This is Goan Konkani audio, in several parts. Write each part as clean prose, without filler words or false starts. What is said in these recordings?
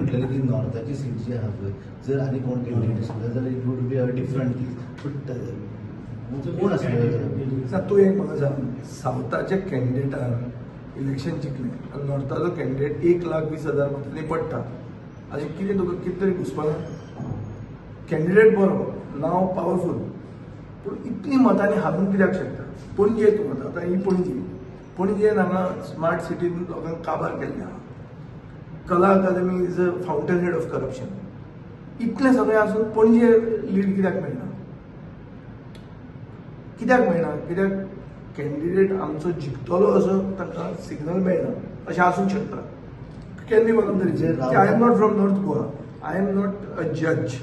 म्हटलेले की नॉर्थाची सीट जी आहा पळय, जर आनी कोण कॅन्डिडेट आसलो जाल्यार it would be a different thing, but कोण आसलो? ना, तूं एक म्हाका सांग, सावथाच्या कॅन्डिडेटान इलेक्शन जिखलें आनी नॉर्थाचो कॅन्डिडेट 1,20,000 मतांनी पडटा, अशें कितें तुका कितें तरी घुसपाना? कॅन्डिडेट बरो, नांव पावरफूल, पूण इतली मतांनी हारून कित्याक शकता? पणजे तूं वता आतां, ही पणजी, पणजेन हांगा स्मार्ट सिटीन लोकांक काबार केल्लें आहा. Kala Academy is a fountain head of corruption. इतलें सगळें आसून पणजे लीड कित्याक मेळना? कित्याक मेळना? कित्याक कॅन्डिडेट आमचो जिखतलो असो तांकां सिग्नल मेळना, अशें आसूंक शकता. Can be one of the reason. I am not from North Goa, I am not a judge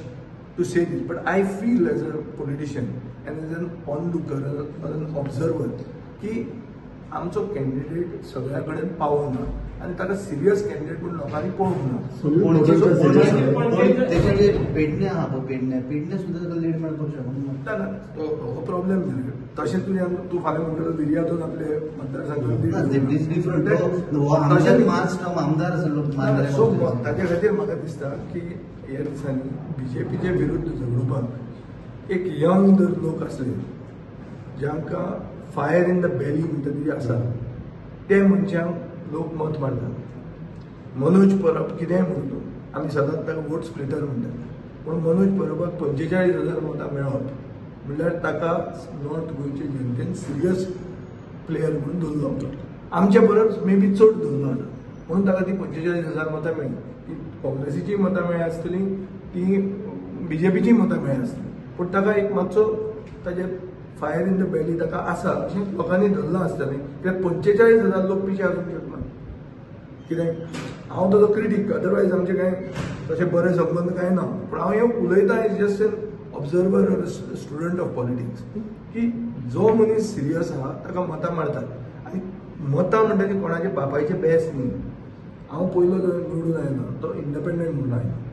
to say this, but I feel as a politician and as an onlooker or an observer की आमचो कॅन्डिडेट सगळ्या कडेन पावना आनी ताका सिरियस कॅन्डिडेट म्हणून लोकांनी पळोवंक ना. तेचे जे पेडणे आहा पळय, पेडणे पेडणे सुद्दां ताका लीड मेळपाक शकना. ना, तो हो प्रॉब्लेम न्ही. तशें तुजें तूं फाल्यां म्हणटलो विर्यातून आपले मतदारसंघात. डिफरंट, आमदार आसलो. सो ताच्या खातीर म्हाका दिसता की ह्या दिसांनी बीजेपीचे विरुद्ध झगडोवपाक एक यंग जर लोक आसले, जांकां फायर इन the belly म्हणटा ती आसा, ते मनशांक लोक मत मारतात. मनोज परब कितेंय म्हणू, आमी सदांच ताका वोट स्प्लिटर म्हणटात, पूण मनोज परबाक 45,000 मतां मेळप म्हणल्यार ताका नॉर्थ गोंयचे जनतेन सिरियस प्लेयर म्हणून धरलो. आमच्या परस मे बी चड धरलो आसा, म्हणून ताका ती 45,000 मतां मेळ्ळी. ती काँग्रेसीचीय मतां मेळ्ळी आसतली, ती बीजेपीचीय मतां मेळ्ळी आसतली, पूण ताका एक मातसो ताजे फायर इन the belly ताका आसा अशें लोकांनी धरलां आसतलें. कित्याक 45,000 लोक पिशे आसूंक शकना. कित्याक हांव ताजो क्रिटीक, अदरवायज आमचे कांय तशे बरे संबंद कांय ना, पूण हांव हें उलयतां is just an observer or student of politics की जो मनीस सिरियस आहा ताका मतां मारतात. आनी मतां म्हणटा ती कोणाच्या बापायचें बेस न्ही. हांव पयलो जो निवडून आयला तो इंडिपेंडंट म्हणून आयला.